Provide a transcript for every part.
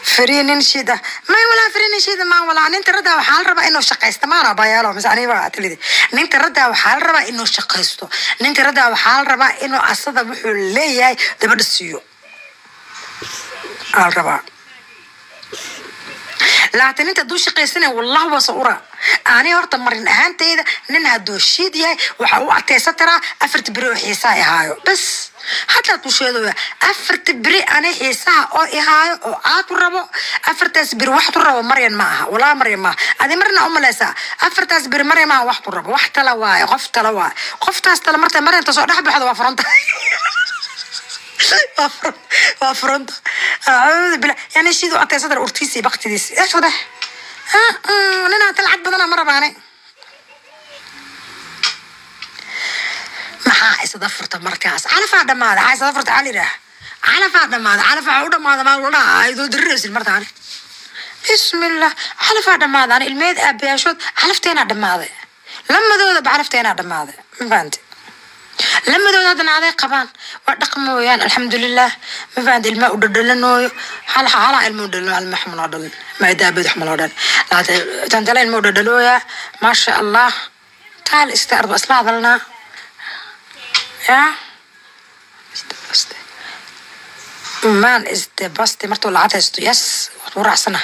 Free nin shida may walaa free nin shida ma walaa ninta radda waxaa la rabaa inuu shaqaysto maana bayaalo mise aniga waa atlidi ninta radda waxaa la rabaa inuu shaqaysto ninta radda waxaa la rabaa inuu asada wuxuu leeyahay dabadha siiyo aa la rabaa laakiin inta hadduu shaqaysanaya wallah waa sawira ani horta marin ahaanteyda nin hadduu shiid yahay waxa u adkaysan karaa afarta beri oo xiisaha ihaayo bas hadda dusheedoya afarta beri ani xiisaha oo ihaayo oo aad u rabo afartaas beri wax ku rabo maryan ma aha walaa maryan maaha adi marna umaleysaa afartaas beri maryan maaha wax ku rabo wax tala waaye qof tala waaye qoftaas tala marta maryanta soo dhex baxdo waa furanta waa furanta acuudu billah yani shiid u adkaysan kara urtiisa iyo baktidiisa eesh wadax ninaa ta lacag badana ma rabaane maxaa isada furta markaas calafaa dhammaada maxaa isada furta cali yidhaah calafaa dhammaada calafaa u dhammaada maa la dhahaa idoo diriraysin martaani bismillah calafaa dhammaada ani ilmeed aabayaashood calafteenaa dhammaaday lamadoodaba calafteenaa dhammaaday ma fahanti lamadooda haddana aday qabaan waa dhaqmooyaan alxamdulilah ma fahanti ilmaa u dhadhalanooyo hal halaa ilma u dhalin alma xuma loo dhalin maadaabad xuma loo dhalin laakiin tantala ilma u dhadhalooyaa maasha allah taal ista ardo isla hadalnaa ya man is the best martuu lacag haysto yes waad ku raacsana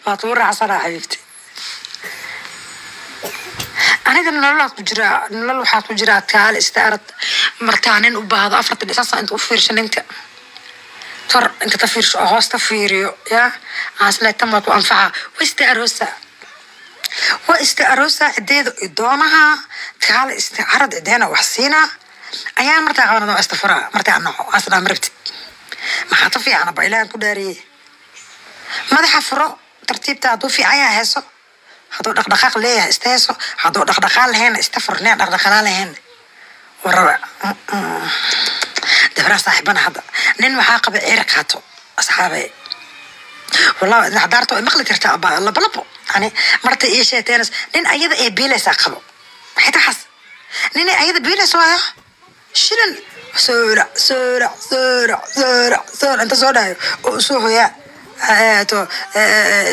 waad ku raacsana xabiibti aniga nololaad ku jiraa nolol waxaad ku jiraa taal ista arad martaa nin u baahdo afartan isaasa inta u fiirsho ninka tor inta ka fiirsho oo hoos ka fiiriyo ya aasle tan waad ku anfaca wa ista aroosa wa ista aroosa cideeda i doonaha taal ista arad cideena wax siinaa ayaan martaa qabanada waa ista furaa martaa noco asnaa marabtid maxaa ta fiican ba ilaahan ku dhaariyey madaxa furo tartiibta hadduu fiican yahay heeso hadduu dhaqdhaqaaq leeyahay ista heeso hadduu dhaqdhaqaaq lahayn ista furneen dhaqdhaqaaq lahayn waraba dabraa saaxiibana hadda nin waxaa qaba ciir qaato asxaabay والله إذا حضرته مقلي ترتا لبلبو يعني مرتي إيش تانس نين أيضا إيه بيلس أقبو حتى حس نين أيضا بيلس ويا شلن سورة سورة سورة سورة سورة أنت سورة وسوه يا تو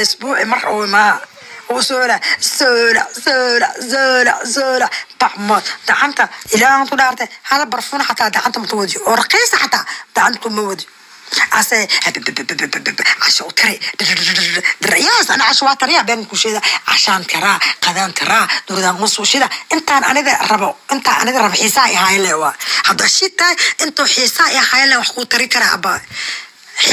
أسبوع مرة وما وسورة سورة سورة سورة سورة طعمات دعنت إلى أن طلعت هذا برفون حتى دعنت متودي ورقيس حتى دعنت مودي عسى عشان تري درياس انا عشان تريا بين كل شيء عشان ترى قدان ترى دوردان قص وشيدا انت انا ذا ربو انت انا ذا رب حسائي هاي لوا هذا الشيء انتو حسائي هاي لوا حكو تري ترى ابا حس